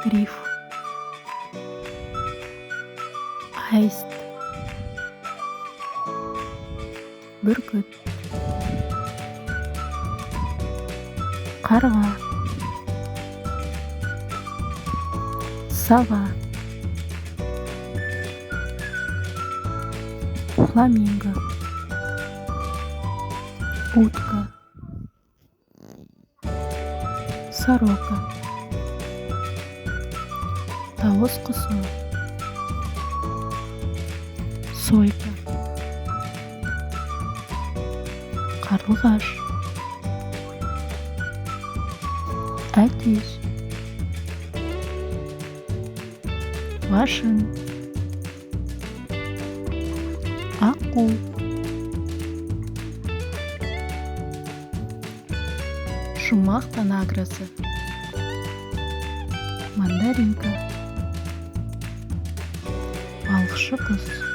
Гриф, аист, бүркіт, қарға, сова, фламинго, утка, сорока, тауыс құсы, сойка, қарлығаш, әтеш, лашын, аққу, жұмақ танаграсы, мандаринка, балықшы құс.